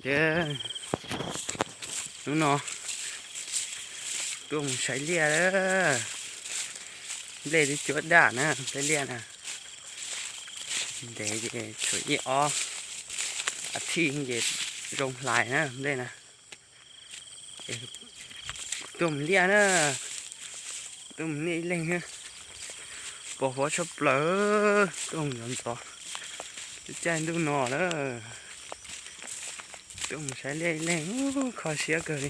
Ces hnub no tuaj mus saib liaj lawm. Nplej twb cuab daj na, nplej liaj na. Ntev ces tshuav ib ob as thiv ces zoo hlais na nplej na. Tuaj mus liaj na, tuaj mus liaj ib leeg na. Pos huab tshaj plaws, tuaj mus ntxov ntxov, caij ntuj no na. Tuaj mus saib liaj ib leeg, kho siab kawg li.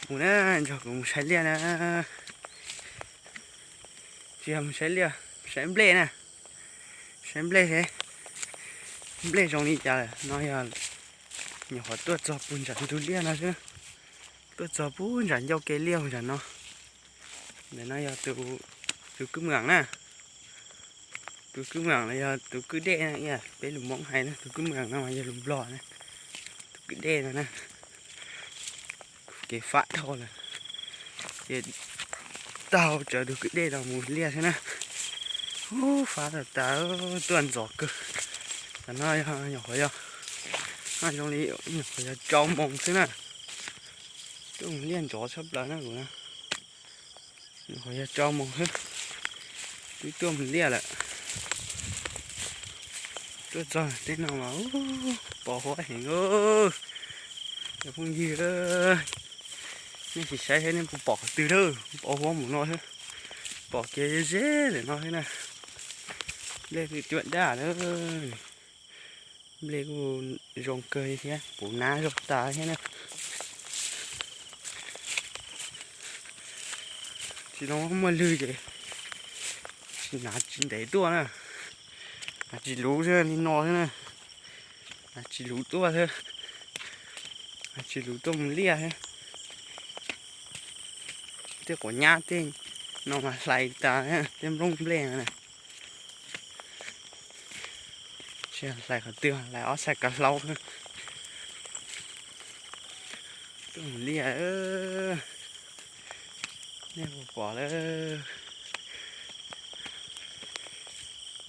Mus na, nrog kuv mus saib liaj na. Tsis yog mus saib liaj, saib nplej na. Saib nplej thiab, nplej zoo li cas lawm no yog nyuam qhuav tuaj txog puag ntsam ntug liaj no xwb. Tuaj txog puag ntsam ncauj kev liaj puag ntsam no. Ntawm no yog tus kwj mwam na. Tus kwj mwam los yog tus kwj dej na, peb lus Hmoob hais na, tus kwj mwam no mas yog lus Nplog na. Tus kwj dej no na. Kev fab dhau lawm, ces taug tsawv tus kwj dej no mus liaj xwb na. Ub, fab tas tas, tuaj ntxov kawg. Tam no yog nyuam qhuav yog, zoo li nyuam qhuav yog rau moos xwb na. Tuaj mus liaj ntxov tshaj plaws na kuv na. Nyuam qhuav yog rau moos xwb, twb tuaj mus liaj lawm. Tuaj txog tej no mas pos huab heev. Cov phooj ywg, nej sim saib seb nej puas pom qhov twg lawm, pos huab mus no xwb. Pom kev ze ze ntawm no xwb na. Nplej twb cuab daj lawm. Nplej kuj zoo kawg thiab, puv nab zoo tas thiab na. Tsis tau muaj lwg ces tsis hnav tsis ntev tuaj na. Hnav tsis luv xwb li no xwb na. Hnav tsis luv tuaj xwb. Hnav tsis luv tuaj mus liaj xwb. Tej quav nyab tej no mas hlais tas tej nplooj nplej no na. Tsis hlais qhov twg, hlais ob xais kav hlaub xwb. Tuaj mus liaj, nej puas pom lawm.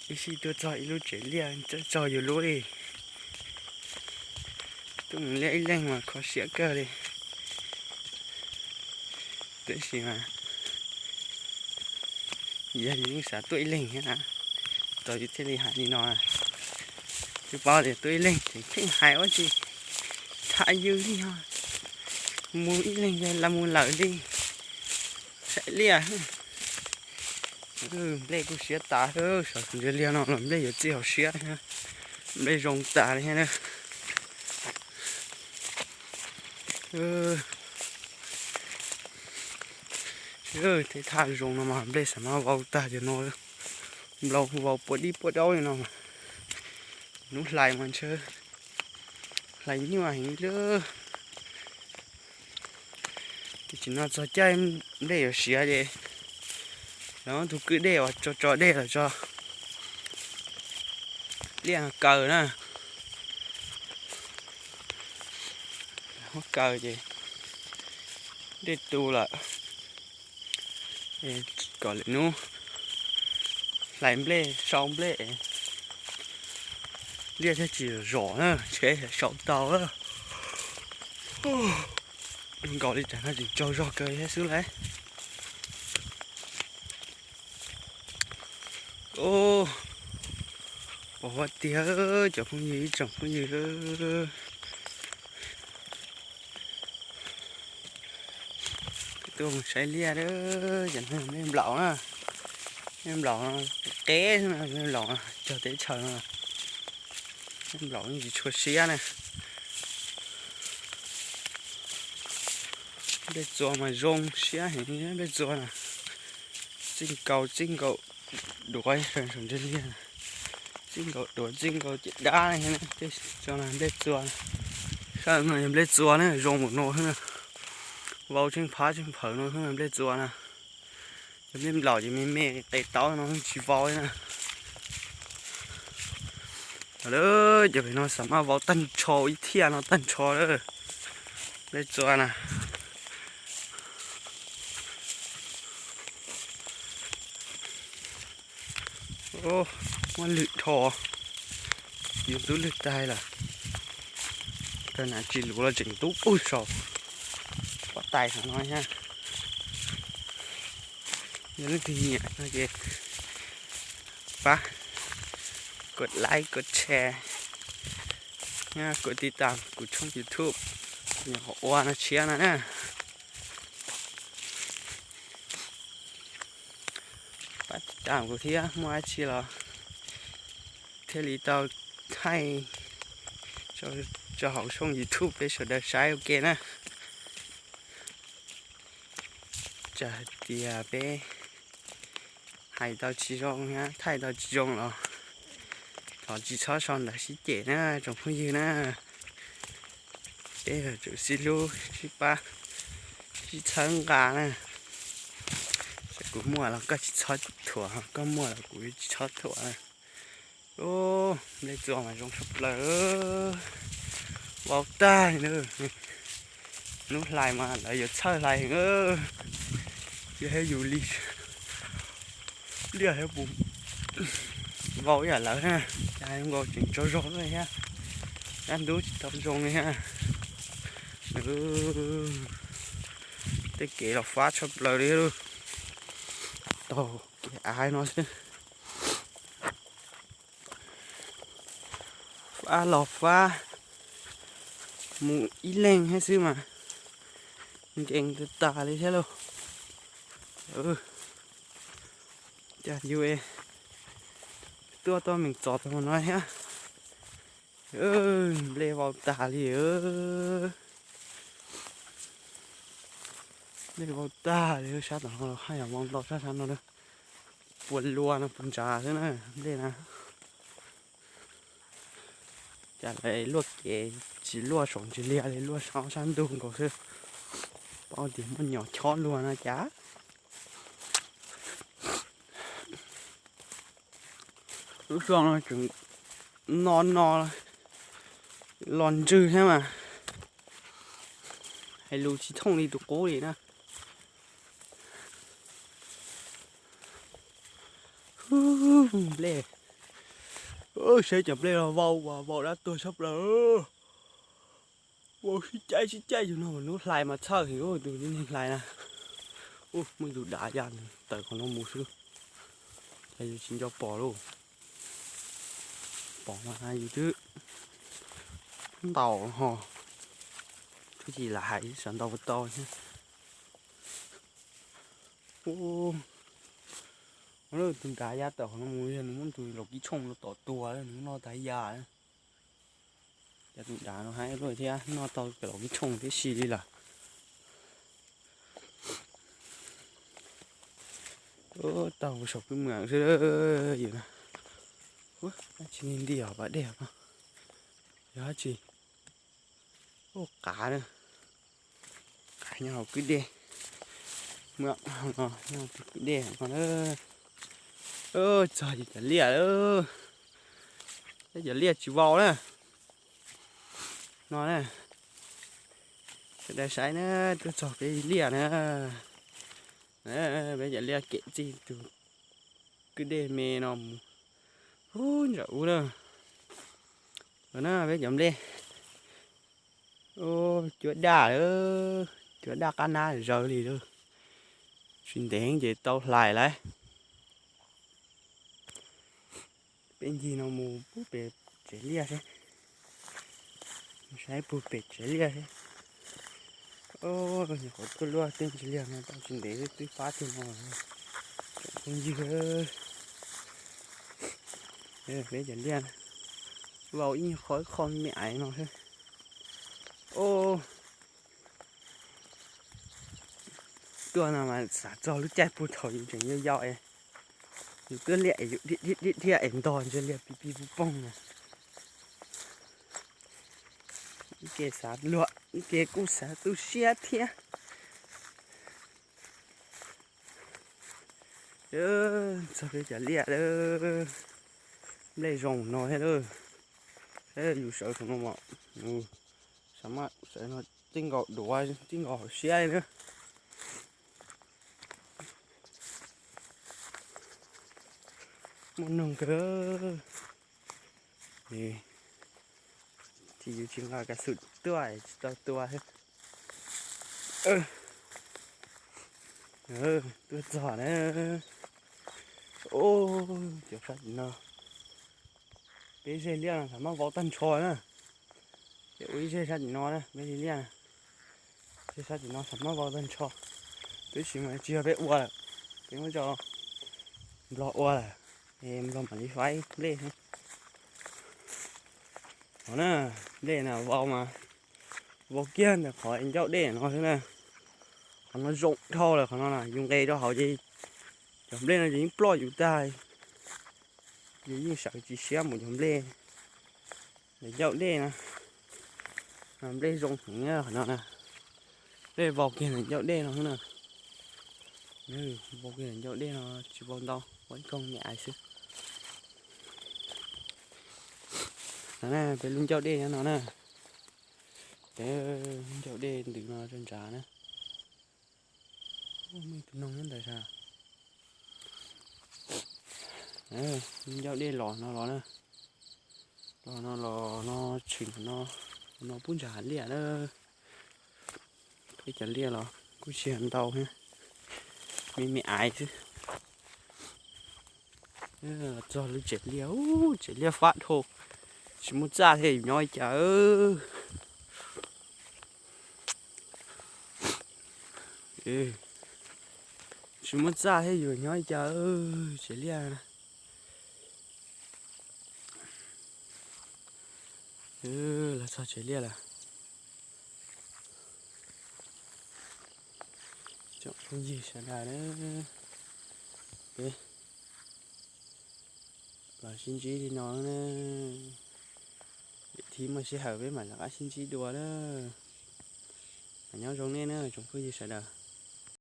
Ib sij tuaj txog ib lub tsev liaj txawj txog yus lub li. Tuaj mus liaj ib leeg mas kho siab kawg li. Tab sis mas yog yus yeej xav tuaj ib leeg thiab na, tau yus thiaj li hais li no. Twb paub tias tuaj ib leeg ces pheej hais ua tsis tham yus li ho. Mus ib leeg yog mus lawm li. Saib liaj, nplej kuj siab tas, saum ntsia liaj no los nplej yuav txij hauv siab thiab. Nplej zoo tas li thiab na. Tej thaj zoo no mas nplej xav mas vau tag cov no, nplej vau puaj dib puaj daub li no. Hnub hlais mas ntshe hlais nyuaj heev li. Ces tam sim no txog caij nplej yuav siav ces lawv muab tus kwj dej uas tso tso dej los tso liaj kaws na. Muab kaws ces dej tu lawm, kom lwm hnub hlais nplej sau nplej, liaj thiaj tsis zom na, ntshe sau tau. Nkaus li cas no tseem tsaug zog kawg thiab xwb lauj. Pos huab tiag cov phooj ywg, ib tsoom phooj ywg. Tuaj mus saib liaj, cov no nplej nplaum na, nplej nplaum qeb xwb na, nplej nplaum cog teb chaws no, nplej nplaum yeej tsis tshua siab na. Nplej txua mas zoo siab heev nplej txua na. Txij nkaus txij nkaus duav saum ntseg liaj, txij nkaus duav txij nkaus ces dab li thiab. Tej tso na nplej txua, sab no yog nplej txua na, zoo npaum no xwb na. Vau tsheej phab tsheej phawv no xwb na nplej txua na. Cov nplej nplaum ces me me qe taub no tsis vau li na. Lawm cov pem no xav mas vau tag nrho ib thiaj no tag nrho lawm. Nplej txua na. Muab lwg dhos, yus ntub lwg tag lawm, kawg na tsis luv los tseem ntub pug saum pob tais no thiab. Yog leej twg nyiam no ces pab kov like kov share, kov tiv tam kuv tshooj YouTube nyuam qhuav ua no tshiab no na. Pab tiv tam kuv thiab, muaj dab tsi los thiaj li tau thaij rau hauv tshooj YouTube peb sawv daws saib ua ke na. Tsam hais tias peb hais tau tsis zoo thiab thaij tau tsis zoo los thov tsis txhob sau ntawv sib cem na tsoom phooj ywg na. Peb yuav tsum sib hlub sib pab sib txhawb nqa na. Txawm kuv muaj los koj tsis txhob thuam, koj muaj los kuv tsis txhob thuam na. Nplej txua mas zoo tshaj plaws, vau tag li na. Hnub hlais mas lawv yuav txhawj hlais heev, yog thiab yus li liaj thiab puas vau ib yam lawv na. Cas zoo nkaus tseem tsaug zog thiab, dab ntub tsis tau zoo li thiab. Tej kev los fab tshaj plaws li lauj, taug kev av no xwb. Fab los fab mus ib leeg thiab xwb mas nkees tas tas li thiab lauj. Cas yus tuaj tau meem txov tau no thiab. Nplej vau tas li, nplej vau tag li, sab tom no haj yam vau ntau sab sab no na. Puas lua no puas ntsav xwb na nplej na. Cas lawv luaj kev tsis luaj saum ntsis liaj li, luaj sab sab ntug nkaus xwb. Paub tias muaj nyuam chob luag no cas. Lub xyoo no tseem no no los ntswg thiab mas hais lus tsis thooj li tus qub li na. Nplej, saib cov nplej no vau, vau dab tuag tshaj plaws. Vau sib caij sib caij, yus no hnub hlais mas txhawj heev, tus tib neeg hlais na. Muaj ib tug dav ya tawm qhov no mus xwb, cas yus tsis nco pom lauj. Pom mas yus twb ntaus ho, twb tsis lam hais sawv ntau tau thiab. Tus dav ya tawm qhov no mus yog nws muab tus laus kib tshooj no tom tuag, nws muab noj tas ya. Cas tus dav no haib luaj thiab, noj tau cov laus kib tshooj tib si li lawm. Taug saum kwj mwam xwb yus na. Dab tsi nti nti os, pas dej os, yog dab tsi? Qav na, qav nyob hauv kwj dej. Nyob hauv kwj dej no. Txog cov liaj lawm, peb cov liaj tsis vau na. No na, sawv daws saib na, tuaj txog peb liaj na. Peb cov liaj kem txij tus kwj dej me no mus ub ntsam ub na. Los na peb cov nplej, cuab daj lawm, cuab daj qab nab zawv li lawm. Tsis ntev ces tau hlais lawm. Peb ncig no mus pug pem tsev liaj seb, saib pug pem tsev liaj seb. Nyuam qhuav tuaj luaj tej ntsis liaj no tau tsis ntev twb fab tug no. Tsoom phooj ywg, peb cov liaj vau ib qho ib qho me aiv no xwb. Tuaj no mas xav txog lub caij puag thaum yus tseem yau yau es yus tuaj liaj es yus dhia dhia dhia es ntog ntsia liaj pib pib pug poog na. Ib ke xav luag, ib ke kuj xav tu siab thiab. Txog peb cov liaj lawm, nplej zoo no thiab lawm. Saib yus sawv saum no mas, sawv no tij nkaus duav tij nkaus hauv siab li na. Muaj noog kawg. Ces yus tsis nqa kav xwm tuaj tsis tau tua thiab. Tuaj txog na. Cov sab tim no, peb zej liaj no xav maj vau tag nrho na. Peb ua ib zej sab tim no na, peb zej liaj na. Zej sab tim no xav maj vau tag nrho. Tab sis mas tsis yog peb ua lawm, peb muab cov nplog ua lawm. Es nplog mam li faib nplej xwb. Qhov na, nplej na vau mas vau kiag ntawm qhov ncauj dej no xwb na. Qhov no zoo dhau lawm, qhov no na yus nqes rau hauv ces cov nplej no ces yeej ploj yus tag. Yus yeej sawv tsis siab mus cov nplej ntawm ncauj dej na. Nplej zoo heev qhov no na. Nplej vau kiag ntawm ncauj dej no xwb na. Vau kiag ntawm ncauj dej no, tsis vau ntau, vau ib koog me aiv xwb. No na, peb lub ncauj dej nyob no na. Peb lub ncauj dej ntws no rau nrad na. Muaj ib tug noog nyob ntawd sas. Lub ncauj dej los no los na. Los no los no, tshwm no, no pub ntsa hav liaj na. Peb cov liaj los kuj tsis yog ntau thiab, me me aiv xwb. Txog lub tsev liaj, tsev liaj fab dhau, tsis muaj txaj thiab yus nyob li cas. Tsis muaj txaj thiab yus nyob li cas, tsev liaj na. Los txog tsev liaj lawm. Tsoom phooj ywg sawv daws na, peb los sib ntsib li no na. Lwm thib muaj sij hawm peb mam rov qab sib ntsib dua na. Mas nyob zoo nej na tsoom phooj ywg sawv daws.